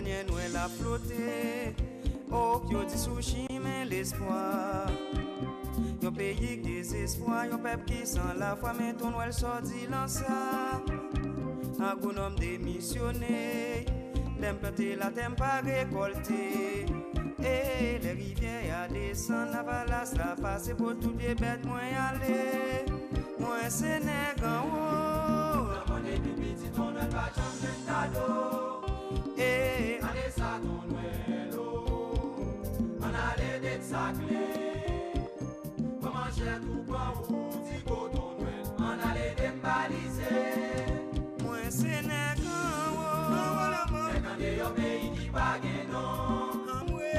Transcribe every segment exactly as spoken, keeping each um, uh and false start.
Limyè Nwèl ap flote, ok, yo di sou chimen lespwa. Yon peyi k dezespwa, yon pèp ki san lafwa, men Ton Nwèl sa w di lan sa. Agwonòm demisyone, lè m plante latè m pa rekòlte. E lè rivyè a desann, lavalas la pase, pot tout vye bèt mwen ale. Mwen se nèg anwo. Nan mwen depi piti, Ton Nwèl pa janm jwenn kado. E ane sa Ton Nwèl o, ann ale detsakle. Kòman chè tou pran ou, ti ko Ton Nwèl, ann ale dembalize. Mwen se nèg anwo, anwo lanmò. Nèg andeyò peyi ki pa gen non. Anmwe.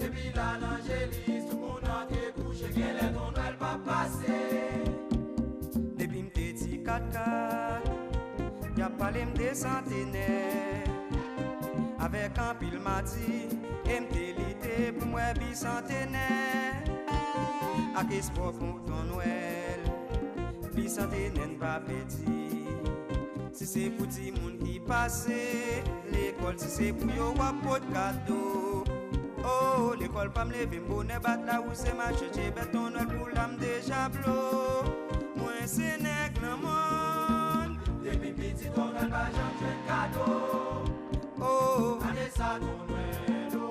Depi la Lanjelis, tout moun antre kouche, genlè Ton Nwèl p ap pase. Depi m te ti katkat, y ap pale m de santenè. Avèk anpil mati, e m te lite pou m wè bisantenè. Ak espwa pou Ton Nwèl, bisantenè n pa pèdi. Si se pou timoun ki pase lekòl, si se pou yo w ap pot kado. O, lekòl pa m leve m bonè, bat la ou se m al chèche bèt Ton Nwèl pou la m deja blo. Mwen se nèg lanmòn. Depi piti Ton Nwèl pa janm jwenn kado. O, ane sa Ton Nwèl o,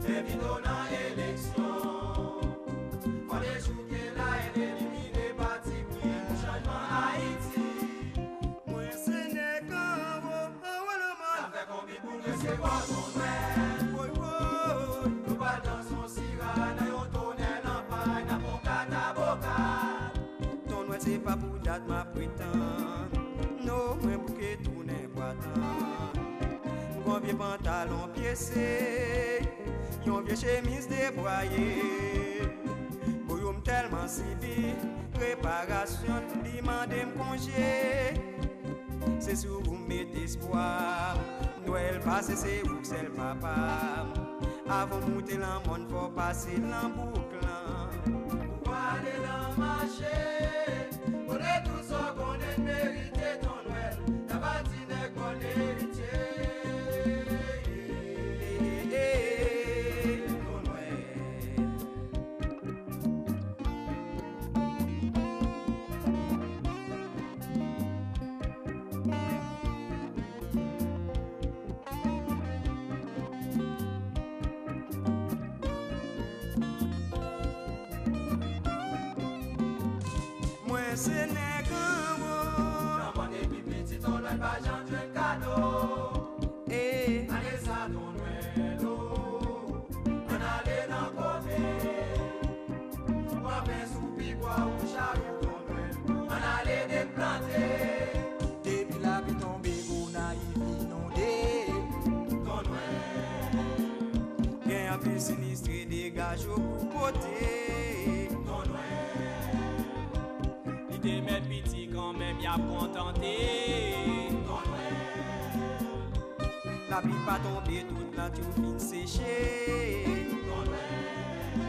envite w nan eleksyon. Fò dechouke la, elimine patipri pou chanjman Ayiti. Mwen se nèg anwo, anwo lanmòn. Sa fè konbyen pou n resevwa Ton Nwèl? Woy, woy. Nou pral danse yon sira nan yon tonè lanpay, n ap pran kataboka. Ton Nwèl se pa pou dat m ap pretann. Non, mwen bouke tounen pwatan. M gon vye pantalon pyese, yon vye chemiz debwaye. Bouyon m tèlman sibi reparasyon, li mande m konje. Se sou ou m met espwa m. Nwèl pase, se ou k sèl papa m. Avan w moute lanmòn, fò w pase lan bouk lan. Ou pale lan mache, kote tou sa w konnen n merite Ton Nwèl. N ap di nèg bòn eritye. Ton Nwèl. Mwen se nèg anwo. Nan mòn epi piti, Ton Nwèl pa janm jwenn kado. E ane sa Ton Nwèl o, ann ale nan kòve. Ou ap men sou pibwa ou chari Ton Nwèl, ann ale deplante. Depi lapli tonbe, Gonayiv inonde. Ton Nwèl. Gen anpil sinistre, degaje w pou pote. Ton Nwèl. Li te mèt piti kanmenm, y ap kontante. Ton Nwèl. Lapli pa tonbe, tout plant yo fin seche. Ton Nwèl.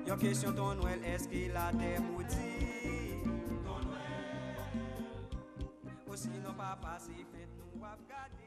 Yon kesyon, Ton Nwèl, èske latè modi? Ton Nwèl. Osinon, papa, se fèt nou ap gade.